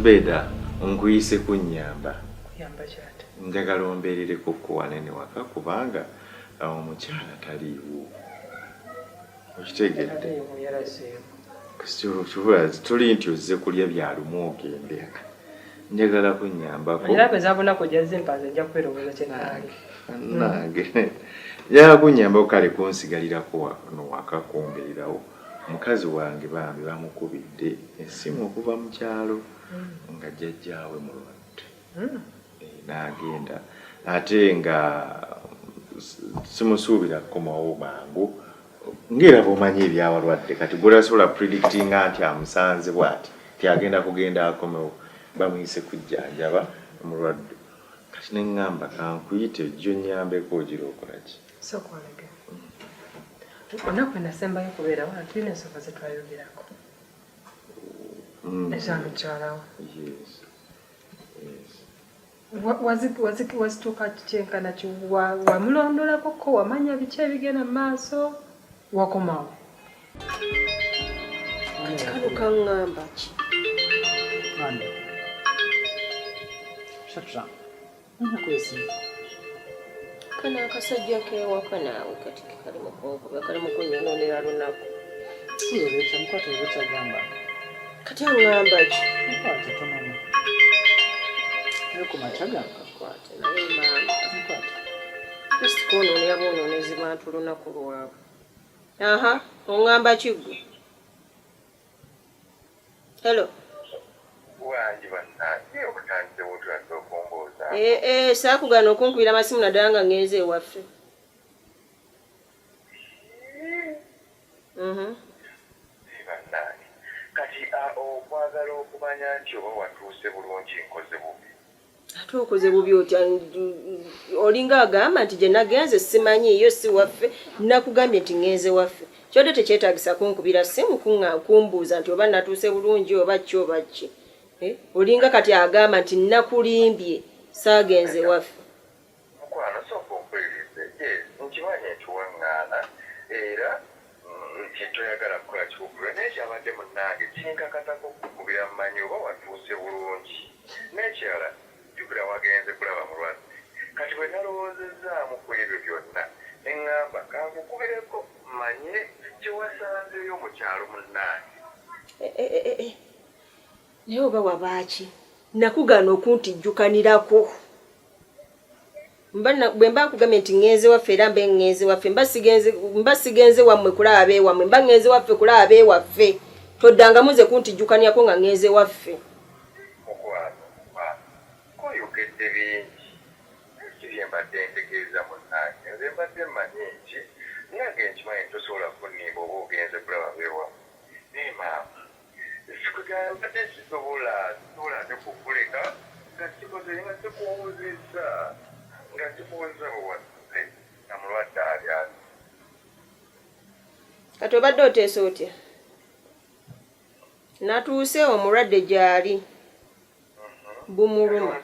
Zubeda, nkuyise kunnyamba. Kuyamba kyate? Njagala ombeerereko ko wanene waka kubanga omukyala taliiwo. Okitegedde? Taliiwo, yalazeewo. Tuli nti ozze kulya bya lumu ogende. Njagala kunnyambako. Era eza bunaku ojja zimpa, nze nja kwerowooza kye naali. Nange njagala kunnyambako, kale kunsigalirako wano waka kumbeererawo. Mukazi wange bambi bamukubidde essimu okuva mu kyalo nga jjajjaawe mulwadde. N'agenda ate nga simusuubira kukomawo mangu, ng'era bw'omanyi ebyabalwadde. Kati gw'otasobola predictinga nti amusanze bw'ati ti agenda kugenda akomewo, bamuyise kujjanjaba omulwadde. Kati ne ŋŋamba kankuyite ojje onnyambeko, ogira okola ki? Sooka olege. Olunaku lwe nasembayo kubeera wano tulina ensonga ze twayogerako eza mukyalawo. Yes. Wazituuka kyenkana ki? Wamulondolako ko, wamanya biki ebigenda mu maaso, wakomawo? Kati kano kaŋŋamba ki? Ani? Shatra. Nakwesiima. Kano akasajja kewaka naawe kati kali mu kunkuba, kali mu kunyonoonera lunaku. Olwekyo mukwate oba kyagamba. Kati aŋŋamba ki? Mukwate, tomanya. Naye kuma kyagamba. Kwate naye maama. Mukwate. Just kwonoonera bwonoonezi bantu lunaku lwabwe. Aha, oŋŋamba ki ggwe? Hello? Wangi bannange, otandise otuyadde okumbuuza. Ee, saakugaana okunkubira amasimu, naddala nga ŋŋenze ewaffe. Bannange, kati okwagala okumanya nti oba watuuse bulungi, nkoze bubi? Ate okoze bubi otya? Olinga agamba nti gye nagenze simanyiiyo, si waffe. Nakugambye nti ŋŋenze waffe. Kyodde tekyetaagisa kunkubira simu kumbuuza nti oba natuuse bulungi oba ki oba ki. Eh, olinga kati agamba nti nakulimbye, saagenze waffe. Mukwano, sooka ompulirize. Yes, nkimanyi nti waŋŋaana era nti toyagala kukola kikukubira, naye kyabadde munnange kinkakatako okukubira mmanyi oba watuuse bulungi. N'ekirala, jjukira wagenze kulaba mulwadde. Kati bwe nalowoozezzaamu ku ebyo byonna ne ŋŋamba kankukubireko mmanye kyewasanzeeyo mu kyalo, munnange. Eh, eh, eh, eh. Naye oba wabaaki nakugaana okuntijjukanirako? Bwe mba nkugambye nti ŋŋenze waffe, era mbe ŋŋenze waffe. Mba sigenze wammwe kulaba beewammwe, mba ŋŋenze waffe kulaba beewaffe. Toddangamu nze kuntijjukanirako nga ŋŋenze waffe. Mukwano, mukwano, koyogedde bingi, naye si bye mbadde ntegeeza. Munnange, nze mbadde mmanyi nti nange nkimanyi tosobola kunnimba oba ogenze kulaba beewammwe, naye maama, sikugamba mbadde sisobola ate kukuleka nga sikoze, nga sikubuuzizza bwe wasuze nga mulwadde ali ati. Kati obadde oteesa otya? Natuuse, omulwadde gy'ali, bumuluma.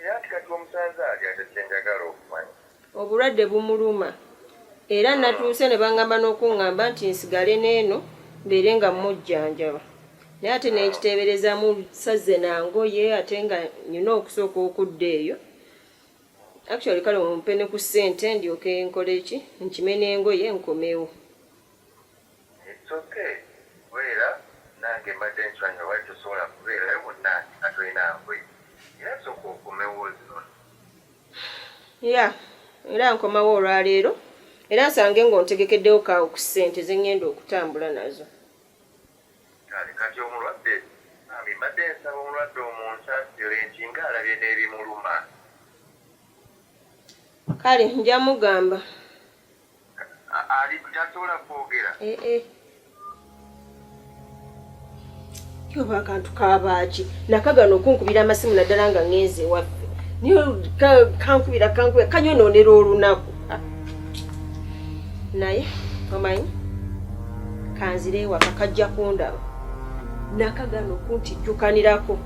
Era nti kati omusanze ali ate kyenjagala okumanya. Obulwadde bumuluma, era natuuse ne baŋŋamba n'okuŋŋamba nti nsigale n'eno mbeere nga mmujjanjaba, naye ate nenkiteeberezamu sazze nangoye, ate nga nina okusooka okudda eyo. Actually, kale ompe ne ku ssente ndyoke nkole ki, nkime n'engoye nkomewo. It's okay, kubeera nange mbadde nkimanyi oba tosobola kubeerayo, munnange, nga tolina ngoye, era sooka okomewo zino. Ya, era nkomawo olwaleero, era nsange ng'ontegekeddewo kaawo ku ssente ze ŋŋenda okutambula nazo. Kale kati omulwadde bambi mbadde nsaba omulwadde omunsaasire nti ng'alabye n'ebimuluma. Kale nja mugamba. Ali tasobola kwogera? Ee, yoba akantu kabaaki nakagana okunkubira amasimu, naddala nga ŋŋenze ewaffe. Niyo kankubira, kankubira, kanyonoonera olunaku. Ah. Naye omanyi kanzire ewaka, kajja kundaba. Nakagana okuntijjukanirako.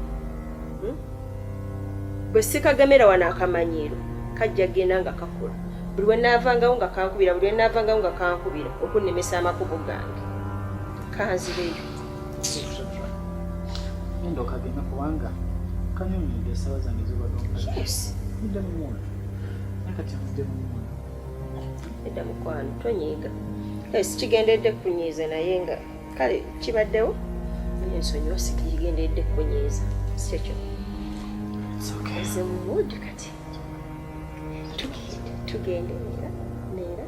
Bwe sikagemera wano akamanyiiro, kajja genda nga kakula. Buli lwe naavangawo nga kankubira, buli lwe naavangawo nga kankubira okunnemesa amakubo gange. Kanzireyo. Genda okagemeko. Kubanga kanyonyodde essaawa zange zobadde ompadde. Yes. Nvudde mu mwoyo. Naye kati nvudde mu mwoyo. Edda mukwano tonyiiga. Kale sikigenderedde kukunyiiza naye nga kale kibaddewo naye nsonyiwa sikigenderedde kukunyiiza si kyekyo. It's okay. Nze mu mood kati. Tugende tugende era neera.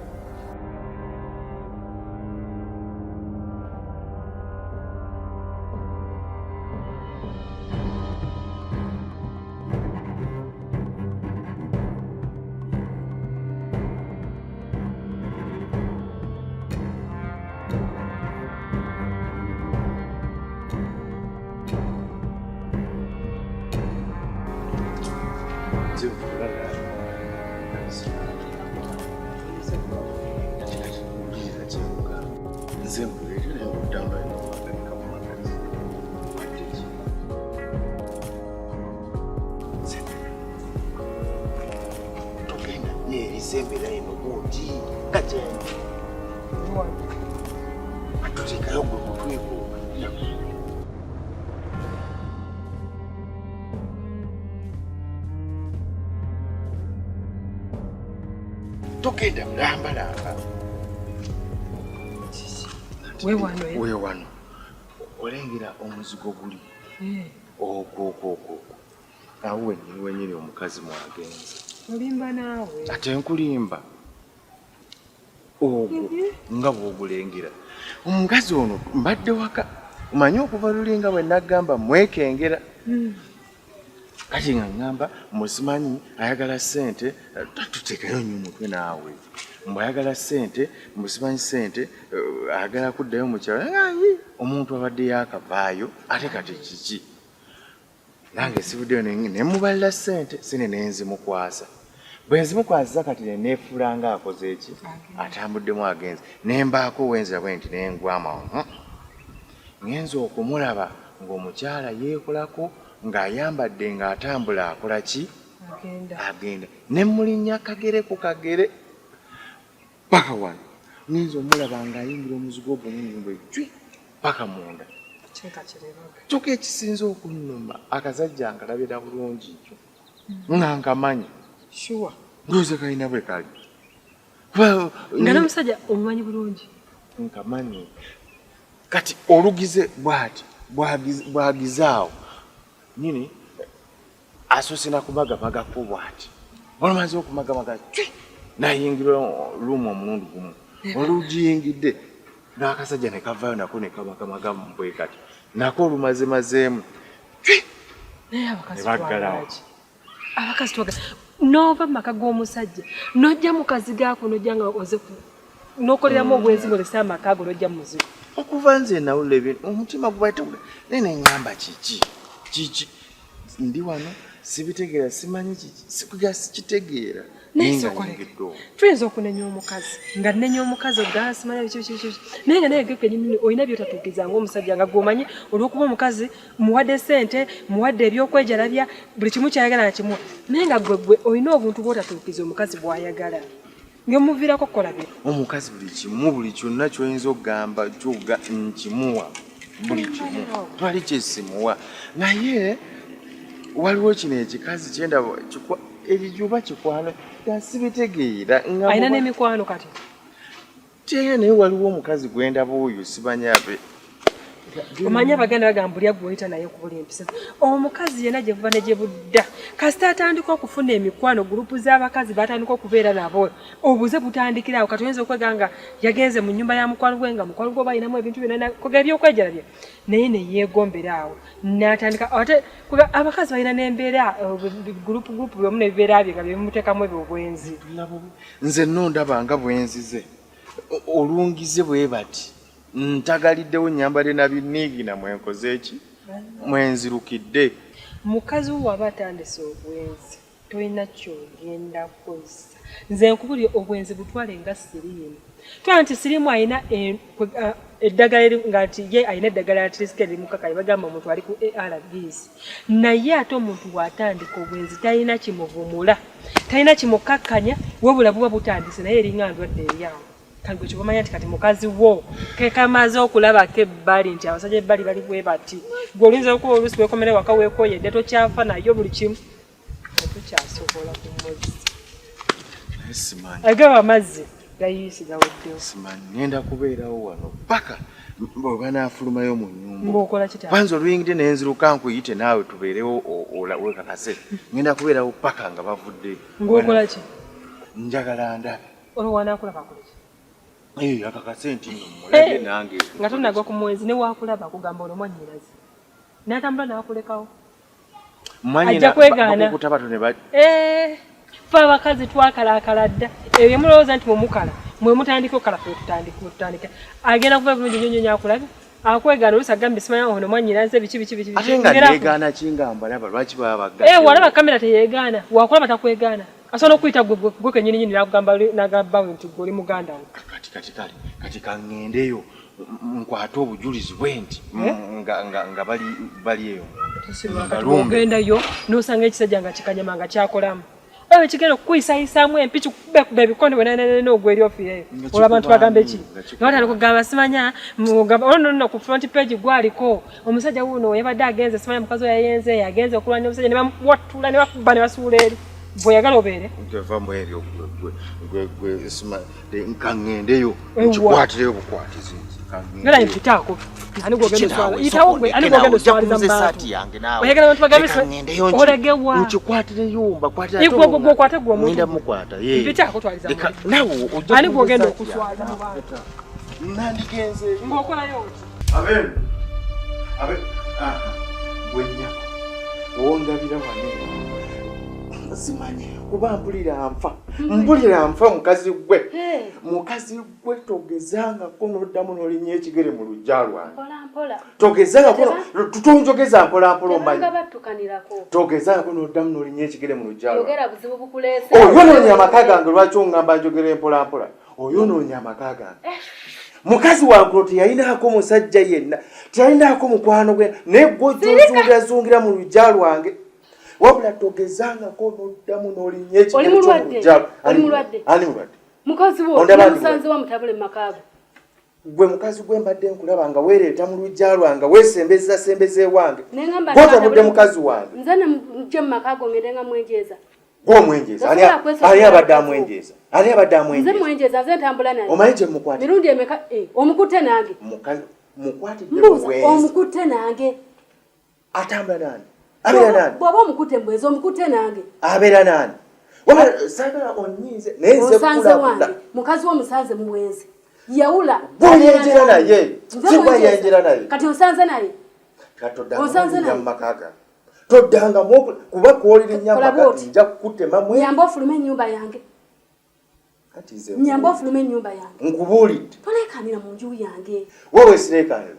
Nze nvulala. Kati wuliriza kyekugamba. Nze nkuleetera naye okutambula n'okuwagalika mu magazi. Wadde ki? Nze togenda yeerisa embeera eno bw'oti nga gyendi. Tuteekayo gwe mutweko. Togenda mulambalamba. Weewano, eh? Weewano. Olengera omuzigo guli ogwo ogwo ogwo ogwo. Awo wennyini wennyini omukazi mwagenze. Olimba naawe. Ate nkulimba ogwo nga bw'ogulengera. Omukazi ono mbadde waka omanyi okuva luli nga bwe naggamba mwekengera. Kati nga ŋŋamba musimanyi ayagala ssente tuteekayo nnyo omutwe naawe. Mbu ayagala ssente, mbu simanyi ssente, ayagala kuddayo mu kyalo. Ayi, omuntu abadde yaakavaayo ate kati kiki? Nange sivuddeyo ne mubalira ssente, sine ne nzimukwasa. Bwe nzimukwasiza kati ne neefuula ng'akoze eki? Atambuddemu agenze. Ne mbaako wenzira bwe nti ne ngwama. Ngenze okumulaba ng'omukyala yeekolako ng'ayambadde ng'atambula akola ki? Agenda. Agenda. Ne mulinnya kagere ku kagere paka wano. Ngenze omulaba ng'ayingira omuzigo ogwo mu nnyumba ejjwi paka munda. Kyeka kirebaga. Kyokka ekisinze okunnuma akasajja nkalabira bulungi kyo nga nkamanyi. Sure. Ndowooza kalina bwe kali. Nga n'omusajja omumanyi bulungi. Nkamanyi. Kati olugize bw'ati bwagize awo nyini asoose na kumagamagako bw'ati. Olumaze okumagamaga cwi n'ayingira luumu omulundi gumu. Olugiyingidde n'akasajja ne kavaayo nako ne kamagamaga bwe kati. Nako olumazemazeemu cwi Naye abakazi ne baggalawo. twagala ki? Abakazi twagala. N'ova mu maka g'omusajja n'ojja mu kazigo ako n'ojja nga oze n'okoleramu obwenzi ng'olese amaka ago n'ojja mu muzigo. Okuva nze nawulira ebintu omutima gubaite naye ne ŋŋamba kiki kiki ndi wano sibitegeera simanyi kiki sikuga sikitegeera. Naye Naye nga sookoleke. nyingidde omwo. Tuyinza okunenya omukazi nga nnenya omukazi ogasimanya biki biki biki naye nga naye gwe kennyini olina by'otatuukiriza ng'omusajja nga gw'omanyi olw'okuba omukazi muwadde ssente muwadde ebyokwejalabya buli kimu ky'ayagala nakimuwa naye nga gwe gwe olina obuntu bw'otatuukiriza omukazi bw'ayagala ng'omuviirako kukola bino. Omukazi buli kimu buli kyonna ky'oyinza okugamba ky'oga nkimuwa buli kimu twali kyesimuwa naye waliwo kino ekikazi kyendaba ekijuba kikwano nga sibitegeera nga Alina n'emikwano kati. Teye naye waliwo omukazi gwendaba oyo simanyi abe. Omanyi abaganda bagamba bulya gw'oyita naye kubula empisa. Omukazi yenna gye buva ne gye budda kasita atandika okufuna emikwano gurupu z'abakazi batandika okubeera nabo obuze butandikira awo. Kati oyinza okwega nga yagenze mu nnyumba ya mukwano gwe nga mukwano gwe oba alinamu ebintu byonna koga ebyokwejalabya naye ne yeegombera awo n'atandika ate kuba abakazi balina n'embeera gurupu gurupu buli omu n'ebibeera bye nga byebimuteekamu ebyo obwenzi. Nze nno ndaba nga bwenzize olungize bwe bati ntagaliddewo nnyambadde na biniigina mwenkoze eki mwenzirukidde. Mukazi wo waba atandise obwenzi tolina ky'ogenda kukozesa. Nze nkubulira obwenzi butwale nga siriimu. Twala nti siriimu alina eddagala eri nga nti ye alina eddagala atirisika erimukaka bagamba omuntu ali ku ARVs. Naye ate omuntu bw'atandika obwenzi talina kimuvumula, talina kimukakkanya wabula buba butandise naye eringa ndwadde eri awo. Kati gwe kyobamanya nti kati mukazi wo kekamaze okulabako ebbali nti abasajja ebbali bali bwe bati, gwe olinza okuba oluusi weekomera waka weekoyedde tokyafa nayo buli kimu tukyasobola ku muzzi agaba amazzi gayiisi gaweddewo. Simanyi ngenda kubeerawo wano paka bwe banaafulumayo mu nnyumba. Ng'okola kita? Kwanza oluyingidde ne nziruka nkuyite naawe tubeerewo wekakase. Ngenda kubeerawo paka nga bavudde. Ng'okola ki? Njagala ndabe. Olwo wanaakulaba akola ki? Eh, akakase nti nno mulabye nange. Nga tonagwa ku mwezi ne waakulaba akugamba ono mwannyinaze. N'atambula n'akulekawo. Ajja kwegaana. Eh, ffe abakazi twakalaakala dda. Ebyo bye mulowooza nti mumukala, mwe mutandika okukala ffe tutandika tutandika. Agenda kuva bulungi nnyo nnyo akulabe. Akwegaana oluusi agambye simanya ono mwannyinaze biki biki biki. Ate nga neegaana ki nga mbalaba lwaki baba baggadde? Eh, walaba kamera teyeegaana. Wakulaba takwegaana. Asobola okuyita gwe gwe kennyini nnyini n'akugamba n'agamba nti gwe oli muganda we. Kati kati kale kati kaŋŋendeyo nkwate obujulizi bwe nti eh? nga nga nga bali bali eyo ogendayo n'osanga ekisajja nga kikanyama nga kyakolamu oyo kigenda okukuyisayisaamu empi kikubekuba ebikonde wenanene ogwa eri ofiireyo olwo abantu bagamba eki nga batandika okugamba simanya olwo nno ku front page gwaliko omusajja wuuno yabadde agenze simanya mukazi oyo yayenze yagenze okulwanya omusajja ne bamuwattula ne bakuba ne basuula eri bweyagala obeere va mu ebyo gwe gwe nkaŋŋendeyo nkikwatireyo bukwatizi ngera mpitaako ani gwogenda oswala yitawo gwe ani gwogenda oswaliza mu bantu oyagala abantu bagambe olage wa nkikwatireyo mbakwatira gwe gwe okwate gwe omuntu ngenda mukwata ye mpitaako twaliza nawe ojja ani gwogenda okuswaza mu bantu nandigenzeeyo ng'okolayo oti aben abe gwe nnyabo owondabira wano simanyi kuba mpulira nfa mpulira nfa mukazi gwe mukazi gwe togezangako n'oddamu n'olinnya ekigere mu luggya lwange togezangako tonjogeza mpolampola omanyi togezangako n'oddamu n'olinnya ekigere mu luggya lwange oyonoonya amaka gange lwaki oŋŋamba njogera empolampola oyonoonya amaka gange mukazi wange teyalinaako musajja yenna teyalinaako mukwano gwe naye gwe ojja mu luggya lwange wabula togezangako n'oddamu n'olinnya ekigere kyo mu luggya Oli mulwadde? Ani mulwadde? Mukazi wo Ondaba ndi namusanze wa mutabule mu maka go. Gwe mukazi gwe mbadde nkulaba nga weereeta mu luggya lwange weesembeza sembeza ewange Nengamba gwotabudde mukazi wange. Nze ne mujje mu maka go ngende nga mwenjeeza. Gwe omwenjeeza ani Tosobola kwesobola ani abadde mukazi wo. amwenjeeza ani abadde Nze amwenjeeza mwenjeeza nze ntambula naye. Omanyi kye mukwatidde? Mirundi emeka omukutte nange. Mukazi mukwatidde Mbuuza bwenzi. omukutte nange. Atambula nani? Abeera nani? Bw'oba omukutte mbwenzi omukutte nange. Abeera nani? Wabula saagala onnyiize naye nze Osanze kulabula. wange mukazi wo musanze mu bwenzi. Yawula. Gwe oyenjera naye. Nze Si gwe mwenjeeza. ayenjera naye. Kati osanze naye. Kati Osanze toddangamu naye. mu maka gange. Toddangamu kuba kw'olirinnya Kola maka bw'oti. nja kukutemamu. Nyamba ofulume ennyumba yange. Kati nze Nyamba ofulume ennyumba yange. nkubuulidde. Toleekaanira mu nju yange. Wowe sireekaanira.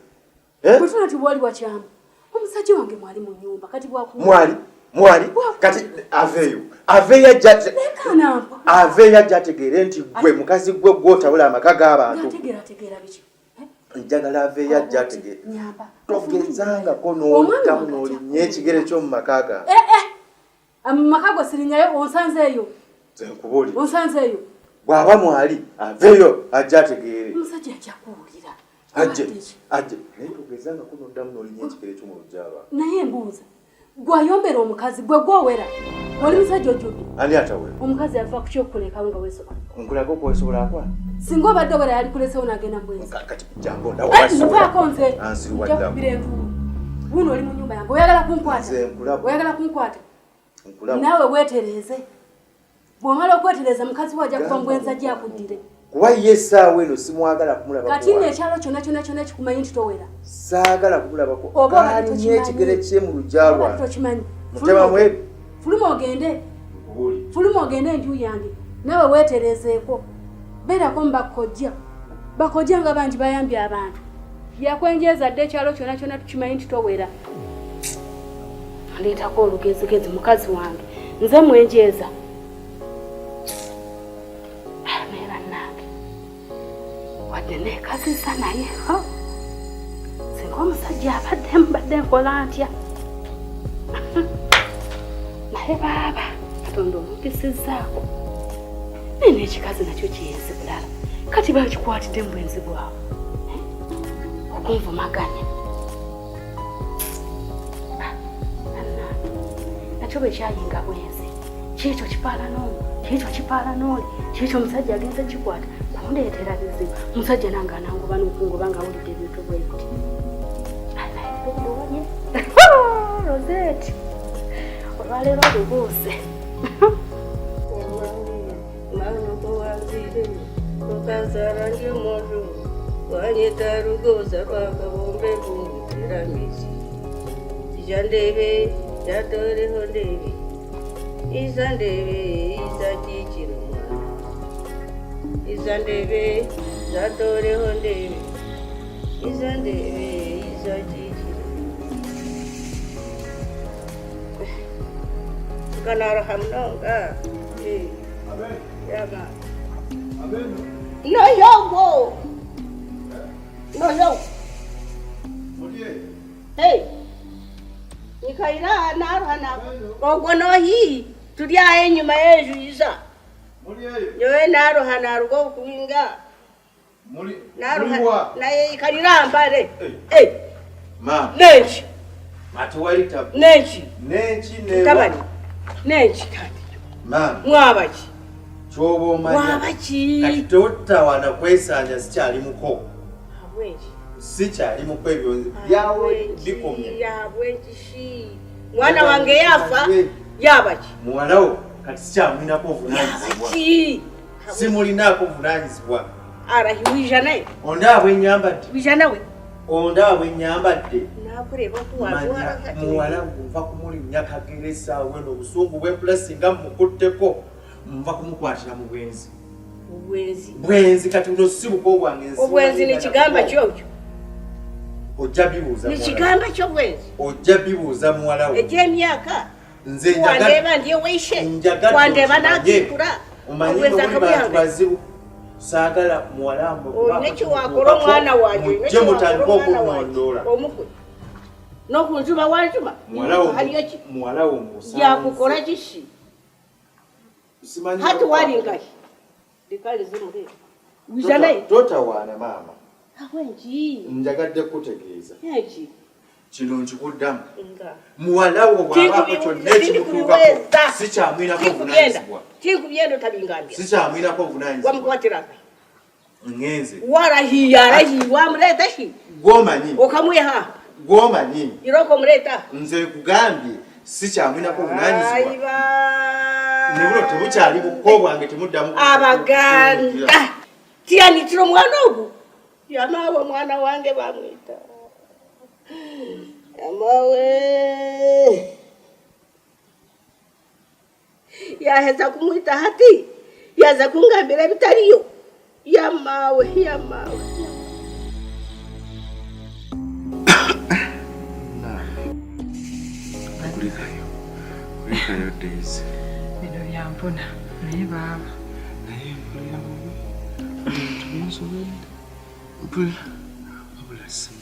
Eh? Bwe tuna nti bwali wakyamu. Omusajja wange mwali mu nnyumba kati bwaku. Mwali mwali kati aveeyo aveeyo ajja Leekaana mpola. aveeyo ajja ategeere nti gwe mukazi gwe gwotabula amaka g'abantu. Ng'ategeera ategeera biki? Njagala aveeyo ajja ategeere. Nyamba. Togezangako Omwami n'oddamu wange n'olinnya ekigere kyo mu maka gange. Eh eh. Mu maka go sirinyayo onsanzeeyo. Nze nkubuulidde. Onsanzeeyo. Bw'aba mwali aveeyo ajja ategeere. Omusajja ajja kuwulira. Ajje Abadde ki? ajje naye togezangako n'oddamu n'olinnya ekigere kyo mu luggya lwange. Naye mbuuza. Gwayombera omukazi gwe gwowera. Oli musajja ojjudde. Ani atawera? Omukazi yafa ku kyokulekawo nga weesobola. Nkulage okwesobola akwa? Singa obadde owera yali kulesewo n'agenda mu bwenzi. Kati jangu onda Nvaako nze. Nja Ansiruwalira. kukubira enduulu. Wuuno oli mu nnyumba yange. Oyagala kunkwata? Nze nkulaba. Oyagala kunkwata? Nkulaba. Naawe weetereeze. Bw'omala okwetereeza mukazi wo ajja kuva mu bwenzi ajja akuddire. Kuba ye essaawa eno simwagala kumulabako. Kati nno ekyalo kyonna kyonna kyonna kikumanyi nti towera. Saagala kumulabako. Oba obadde Kalinnya tokimanyi. ekigere kye mu luggya Oba lwange. tokimanyi. Mutemamu ebyo. Fuluma ogende. Fuluma ogende enju yange. Naawe weetereezeeko. Beerako mu bakojja. Bakojja nga bangi bayambye abantu. Yakwenjeeza dda ekyalo kyonna kyonna tukimanyi nti towera. Ndeetako olugezigezi mukazi wange. Nze mwenjeeza. Ah, naye bannange. Wadde neekazizza naye. Ha! Singa omusajja abadde mbadde nkola ntya? Naye baaba Katonda omukisizzaako. Naye n'ekikazi nakyo kiyinza bulala. Kati bakikwatidde mu bwenzi bwabwe okunvumaganya. Ah, nakyo bwe kyayinga bwenzi kyekyo kipaala n'ono kyekyo kipaala n'oli kyekyo omusajja agenze kikwata kundeetera bizibu omusajja nange anangoba n'okungoba nga awulidde ebintu bwe biti. Rosette olwaleero olubuuse. Nkanaaruha munonga. Noyogo. Noyogo. Hey. Nikaira naruha na ogwo nohi turi aho enyuma y'enju iza. Nyowe naruha naruga okubinga. Naruha naye ikarira mbare. Hey. Ma. Nenki. Matuwaita. Nenki. Nenki ne. Tabani. Nenki kandi. Ma. Mwabaki. Kyoba omanya. Mwabaki. Kati totawana kwesanja sikyali muko. Habwenki. Sikyali muko ebyo byawe bikomye. Habwenki shi. Mwana wange yafa yabaki. Muwalawo kati sikyamulinako obuvunaanyizibwa. Yabaki. Simulinako obuvunaanyizibwa. Arahi naye. Ondaba bwe nnyambadde. Wija nawe. Ondaba bwe nnyambadde. Nakureeba oku wajwara kati. Muwala nva kumulinnya kagere essaawa eno obusungu bwempula singa mmukutteko nva kumukwatira mu bwenzi. Obwenzi. Bwenzi kati buno si buko bwange. Obwenzi ni kigamba kyokyo. Ojja bibuuza. Ni kigamba ky'obwenzi. Ojja bibuuza muwala wo. Egy'emyaka. Nze njagala. Wandeba ndiye weishe. Njagadde. Wandeba nakikura. Omanyi bwe bantu bazibu. Saagala muwala mwe. Olina ekiwakora omwana wange. Mujje mutandike okunnondoola. Omukwe. N'okunjuma wanjuma. Muwala wo musanze. Yakukora kishi. Hati wali nkahi. Ndikalize mureeba. Wija naye. Totawaana maama. Habwenki. Njagadde kukutegeeza. Enki. Kino nkikuddamu. Muwala wo bw'abaako kyonna ekimutuukako sikyamwinako obuvunaanyizibwa. Tinkubyenda otabingambya. Sikyamwinako obuvunaanyizibwa. Wamukwatira nkahi. Ngenze. Warahiye arahiye wamureeta shi. Gw'omanyi. Okamwiha. Gw'omanyi. Iroko omureeta. Nze nkugambye sikyamwinako obuvunaanyizibwa. Ne buno tebukyali buko bwange temuddamu. Abaganda. Tiyanitira omwana ogu. Yamaawe omwana wange bamwita. Yamaawe. Yaheza kumwita hati. Yaza kungambira ebitariyo. Yamaawe, yamaawe. Kulikayo. Kulikayo Daisy. Bino byampuna naye baaba. Naye mpulira bubi. Ebintu binsobedde. Mpulira. Wabula simanyi.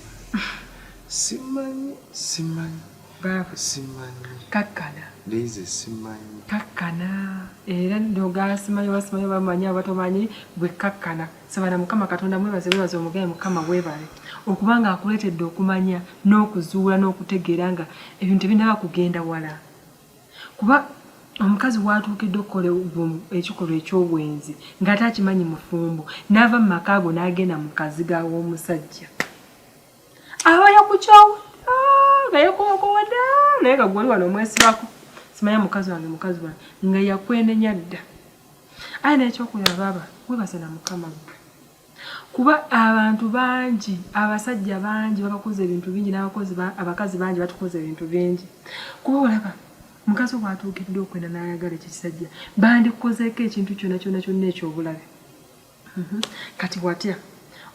Simanyi, simanyi. Baaba. Simanyi. Kakkana. Daisy simanyi. Kakkana. Era ndoga simanyi oba simanyi oba manyi oba tomanyi bwe kakkana. Saba na Mukama Katonda mwebaze mwebaze omugaye Mukama weebale. Okubanga akuleetedde okumanya n'okuzuula n'okutegeera nga ebintu tebinnaba kugenda wala. Kuba omukazi w'atuukidde okukola ekikolwa eky'obwenzi ng'ate akimanyi mufumbo n'ava mu maka ago n'agenda mu kazigo aw'omusajja. Aba yakukyawa nga yakuwakuwadda naye nga gw'oli wano omwesibako. Simanya mukazi wange mukazi wange nga yakwenenya dda. Aye n'ekyokulaba baaba weebaze na Mukama ggwe. Kuba abantu bangi abasajja bangi babakoze ebintu bingi n'abakozi abakazi bangi batukoze ebintu bingi. Kuba olaba mukazi wo bw'atuukidde okwenda n'ayagala ekyo ekisajja bandikukozeeko ekintu kyonna kyonna kyonna eky'obulabe. Kati watya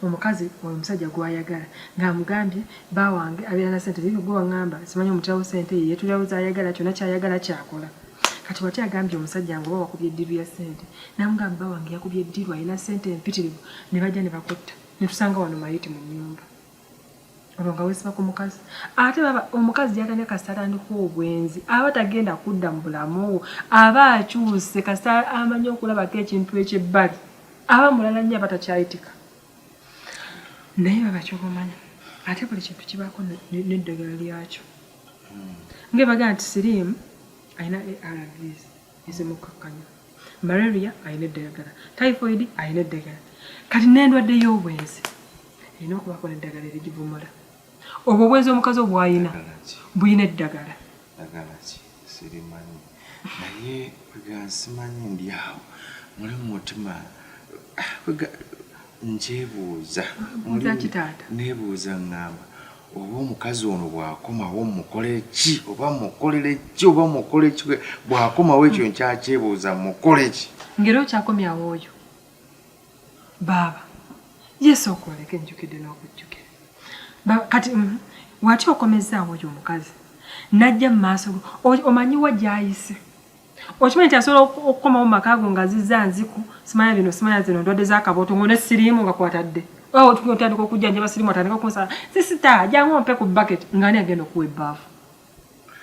omukazi oyo omusajja gw'ayagala ng'amugambye bba wange abeera na ssente ziri gwe waŋŋamba simanyi omuterawo ssente ye yeetulirawo z'ayagala kyonna ky'ayagala ky'akola. Kati watya agambye omusajja nga oba wakubye eddiru ya ssente n'amugamba bba wange yakubye eddiru alina ssente empitirivu ne bajja ne bakutta ne tusanga wano mayiti mu nnyumba. Olwo nga weesiba ku mukazi. Ate baba omukazi gy'atandika kasita atandika obwenzi aba tagenda kudda mu bulamu aba akyuse kasita amanyi okulabako ekintu eky'ebbali. Aba mulala nnyo aba takyayitika. Naye baba kyoba omanya ate buli kintu kibaako n'eddagala lyakyo. Nga bagamba nti siriimu alina ARVs ezimukkakkanya, malaria alina eddagala, typhoid alina eddagala. Kati n'endwadde y'obwenzi erina okubaako n'eddagala erigivumula. Obwo obwenzi omukazi obwalina bulina eddagala. Ddagala ki? Sirimanyi naye kwega simanyi ndi awo muli mu mutima kwega nkyebuuza nebuuza ngamba oba omukazi ono bw'akomawo mukole ki oba mukolere ki oba mukole ki bw'akomawo ekyo nkyakyebuuza mukole ki ngeri okyakomyawo oyo baaba yesooka oleke njukidde n'okujjukira kati wati okomezzaawo oyo omukazi najja mu maaso go omanyi wa gy'ayise okimanyi nti asobola okukomawo mu maka go nga azizza nziku simanya bino simanya zino ndwadde z'akabooto ngo ne siriimu nga kwatadde otandika okujjanjaba siriimu atandika okunsaba sisita jangu ompe ku bucket nga ani agenda okuwa ebbaafu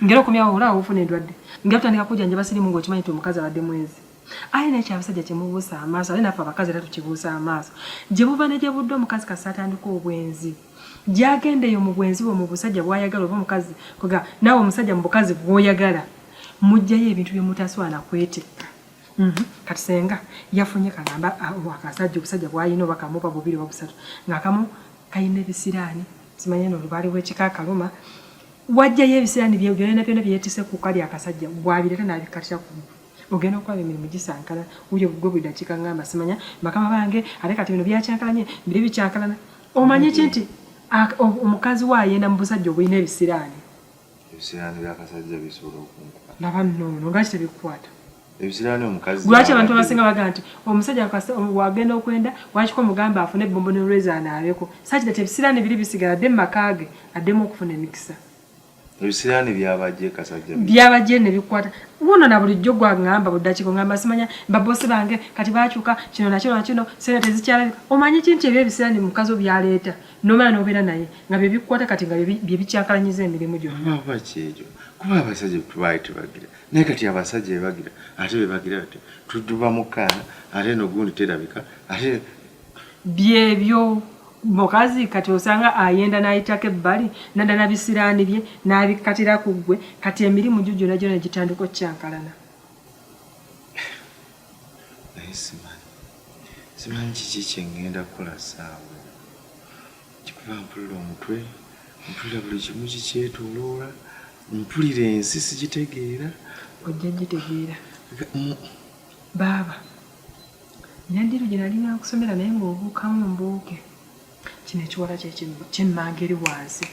ngera okomyawo olaba ofuna endwadde ngera otandika kujjanjaba siriimu ng'okimanyi nti omukazi abadde mwezi aye naye kyabasajja kyemubuusa amaaso ate naffe abakazi era tukibuusa amaaso gye buva ne gye budde omukazi kasita atandika obwenzi gyagenda eyo mu bwenzi bwe mu busajja bw'ayagala oba omukazi kwega naawe omusajja mu bukazi bw'oyagala mujjayo ebintu bye mutaswana kwetikka. Kati senga yafunye kagamba akasajja obusajja bw'alina oba kamu oba bubiri oba busatu ng'akamu kalina ebisiraani simanya no lubaale w'ekika akaluma wajjayo ebisiraani byonna byonna bye yeetisse ku kali akasajja bw'abireeta n'abikkatira ku ogenda okulaba emirimu gisankala wuyo gwe buli dakiika ngamba simanya bakama bange ate kati bino byakyankalanye biri bikyankalana omanyi ki nti omukazi we ayenda mu busajja obulina ebisiraani. Ebisiraani by'akasajja bisobola okunkwata. Laba nno ono nga kitebikwata. Ebisiraani omukazi. Lwaki abantu abasinga bagamba nti omusajja wagenda okwenda wakiko omugamba afune ebbombo ne lweza anaabeko such that ebisiraani biri bisigala adde mu maka ge addemu okufuna emikisa. Ebisiraani byabajje kasajja. Byabajje ne bikwata. Wuno na bulijjo gwangamba buli dakiika ongamba simanya babosi bange kati baakyuka kino nakino nakino sente tezikyalabika. Omanyi ki nti ebyo ebisiraani mukazi wo byaleeta nomala n'obeera naye nga bye bikwata kati nga bye bikyankalanyiza emirimu gyonna. Oba kyekyo kuba abasajja tubaali tebagira naye kati abasajja bebagira ate bebagira bati tuduba mukaana ate no gundi terabika ate byebyo mukazi kati osanga ayenda n'ayitako ebbali nadda na bisiraani bye n'abikkatira ku ggwe kati emirimu gyo gyonna gyonna gitandika okukyankalana. Naye simanyi simanyi kiki kye ŋŋenda kukola ssaawa eno kikuba mpulira omutwe mpulira buli kimu kikyetooloola mpulira ensi sigitegeera. Ojja gitegeera baaba. Nina ddiiru gye nali nga nkusomera naye ng'obuukamu mbuuke. Kino ekiwala ky'emmanga eri wansi.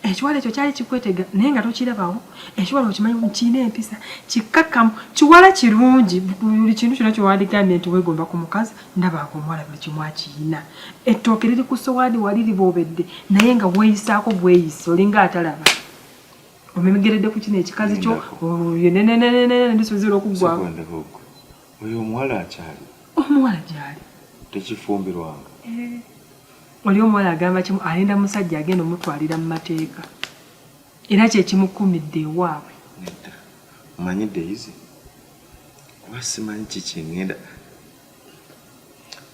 Ekiwala ekyo kyali kikwetega naye nga tokirabawo. Ekiwala okimanyi kirina empisa, kikkakkamu, kiwala kirungi. Buli kintu kyonna kye wandigambye nti weegomba ku mukazi, ndaba ng'omuwala buli kimu akirina. Ettooke liri ku ssowaani wali liboobedde naye nga weeyisaako bweyisi olinga atalaba. Omemegeredde ku kino ekikazi kyo nenenenene ndisuubizibwa okuggwako. Oyo omuwala akyali? Omuwala gyali. Tekifumbirwanga? Eh. Oli omuwala agamba kimu alinda musajja agenda omutwalira mu mateeka era kye kimukumidde ewaabwe. Nedda omanyi Daisy kuba simanyi kiki ngenda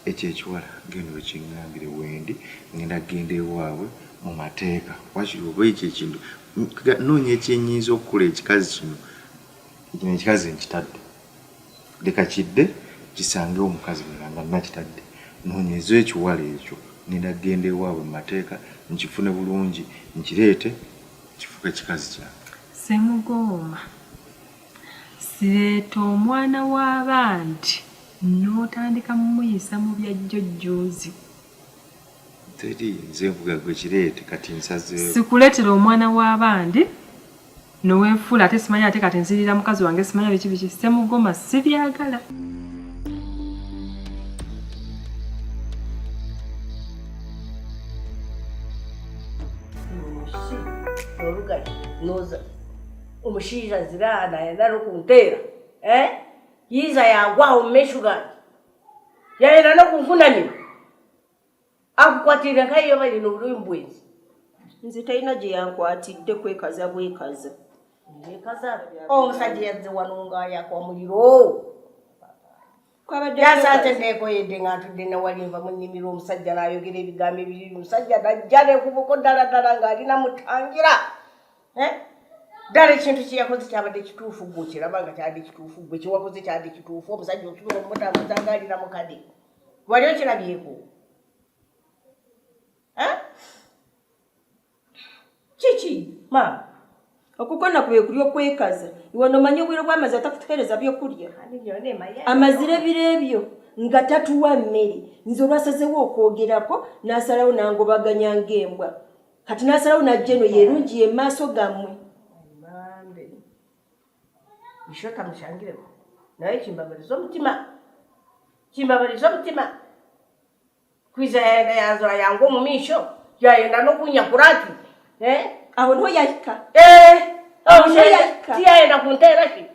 ekyo ekiwala genda okingambire wendi ngenda genda ewaabwe mu mateeka wakiri oba ekyo ekintu noonya ekyenyinza okukola ekikazi kino kino ekikazi nkitadde leka kidde kisange omukazi mulala nga nakitadde noonyeza ekiwala ekyo ngenda kugenda ewaabwe mu mateeka nkifune bulungi nkireete kifuuke kikazi kyange. Ssemugooma, Sireeta omwana w'abandi n'otandika mumuyisa mu bya jjo jjuuzi. Teri nze nkuga gwe kireete kati nsazeewo. Sikuleetera omwana w'abandi nowefuula ate simanyi ate kati nzirira mukazi wange simanya biki biki Ssemugoma sibyagala. Omushaija azire aha nayenda n'okunteera eh? Yiiza yaagwa aho omu maisho gangye yayenda n'okunkunamira. Akukwatiire nkahi yoba aine oburumi bwenzi? Nze talina gye yankwatidde kwekaza bwekaza. Yekaza omusajja yazze wano ng'ayaka omuliro. Yasanze neekoyedde nga ntudde nawali nva mu nnimiro, omusajja n'ayogera ebigambo ebiri, omusajja najja nekubuko ddala ddala ng'alina mutangira. Eh? Ddala ekintu kye yakoze kyabadde kituufu, gwe okiraba nga kyabadde kituufu, gwe kyewakoze kyabadde kituufu, omusajja osobola okumutambuza ng'alina mukadde. Wali okirabyeko? Eh? Kiki maama? Okukona kwe kuli okwekaza. Iwe nomanya obwire bw'amazi atakutuheereza byokulya. Amazire ebiro ebyo nga tatuwa mmere. Nze olwasazewo okwogerako n'asalawo n'angobaganya ng'embwa. Kati n'asalawo n'ajja eno yerungi ye maaso gammwe. Ishota mushangireko naye kimbabaliza omutima, kimbabaliza omutima. Kwiza yayenda yanzora yangu omu maisho, yayenda n'okunyakura ati. Eh? Aho niho yahika. Eh, Aho niho yahika. Tiyayenda kunteera ki?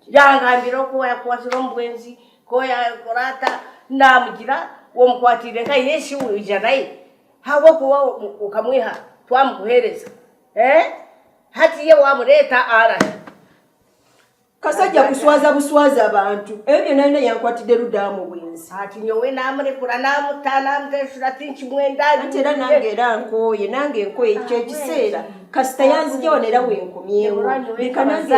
Yangambira oku yakwasire omu bwenzi, ku yakora ata, namugira omukwatiire nka Yesu wija naye. Habw'okuba okamwiha twamukuheereza. Eh? Hati ye wamureeta arahi? Kasajja kuswaza buswaza abantu. Ebyo byonna byonna yankwatidde ludda mu bwenzi. Ati nyowe namurekura namuta namuteshura tinkimwenda. Anti era nange era nkooye, nange nkooye ekyo ekiseera. Kasita yanzija wano era wenkomyewo. Leka nange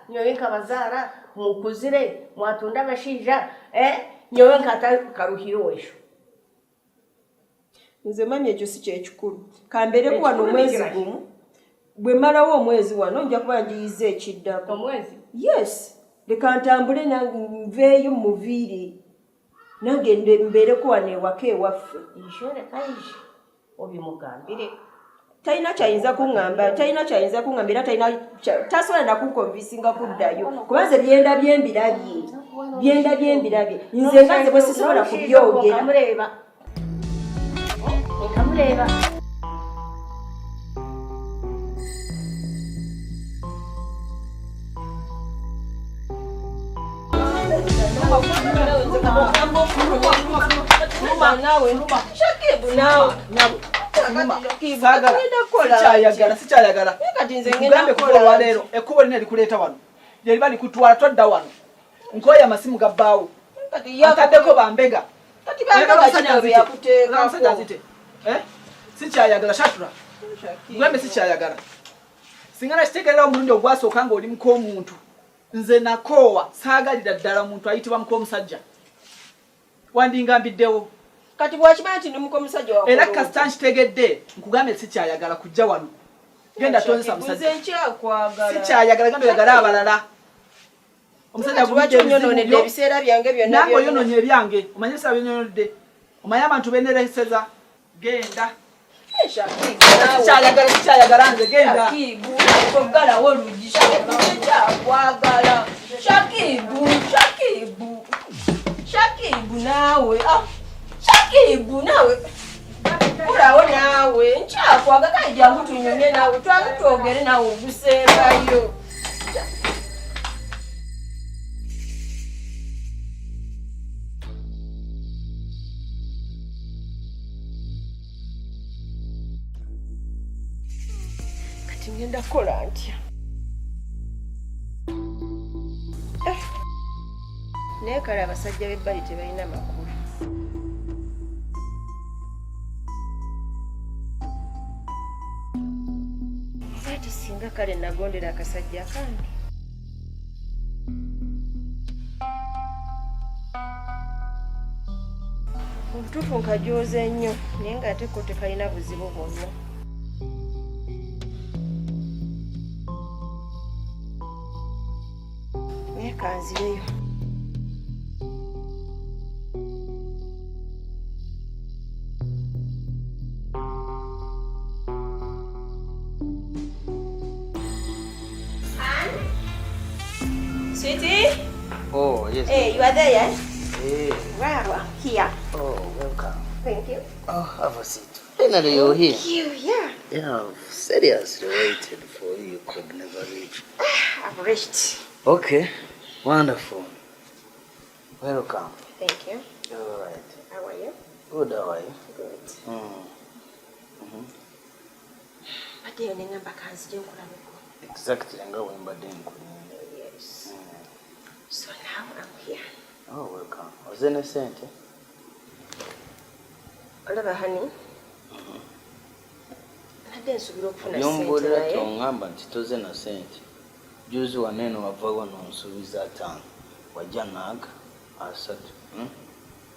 nyowe nkabazaara mukuzire mwatunda abashaija, eh, nyowe nkata karuhire owesho. Nze mami ekyo si kyekikulu. Kambeereko wano omwezi gumu. Bwe mmalawo omwezi wano nja kuba ngiyize ekiddako. Omwezi? Yes. Leka ntambule nveeyo muviire. Nange mbeereko wano ewaka ewaffe. Ishore kaije obimugambire. Talina kyayinza kuŋŋamba, talina kyayinza kuŋŋamba era talina tasobola na kunkonvisinga kuddayo. Kuba nze byenda byembirabye. Byenda byembirabye. Nze nga nze bwe sisobola kubyogera. Nkamureeba. Nkamureeba. Sikyayagala, sikyayagala. Nkugambe kuba olwaleero ekkubo lino erikuleeta wano lyeriba likutwala, twadda wano. Nkooye amasimu gabbaawo ataddeko bambega. Omusajja nzite. Eh? Sikyayagala Shatura, nkugambe sikyayagala. Singa nakitegeerera omulundi ogwasooka ng'oli muk'omuntu, nze nakoowa, saagalira ddala muntu ayitibwa muk'omusajja, wandingambiddewo. Kati bwakimanya nti ndi muk'omusajja Era kasita nkitegedde, nkugambye sikyayagala kujja wano. Genda tonzisa musajja. Nze nkyakwagala. Sikyayagala, genda oyagale abalala. Omusajja lwaki onyononedde ebiseera byange byonna? Nange oyonoonye ebyange. Omanye ebiseera byonyonodde, omanye abantu benereseza. Genda, sikyayagala, sikyayagala nze, genda. Oggalawo oluggi. Shakibu, nkyakwagala. Shakibu, Shakibu, Shakibu naawe. Ah, Shakibu naawe, kulawo naawe, nkyakwagala. Kale jangu tunyumye naawe, twangu twogere naawe ogusembayo. Kati ngenda kukola ntya? Eh. Naye kale abasajja b'ebbali tebalina makulu. Ate singa kale nagondera akasajja kange. Mu butuufu nkajooze nnyo, naye ng'ate ko tekalina buzibu bwonna. Naye kanzireyo. Sweetie? Oh, yes. Hey, you are there, yeah? Hey. Wow, here. Oh, welcome. Thank you. Oh, have a seat. Finally, you're here. Thank you, yeah. Yeah, I've seriously waited for you. You could never reach. I've reached. Okay, wonderful. Welcome. Thank you. All right. How are you? Good, how are you? Good. Baddeyo ne ŋŋamba kanzije nkulabeko. Exactly, nga bwe mbadde nkulinda. Yes. So now I'm here. Oh, welcome. Oze ne sente? Olaba honey. Nadde nsuubira okufuna sente Byombuulira naye. kyongamba nti toze na sente. Juzi wano wava wano onsuubiza 5 wajja naaga 3.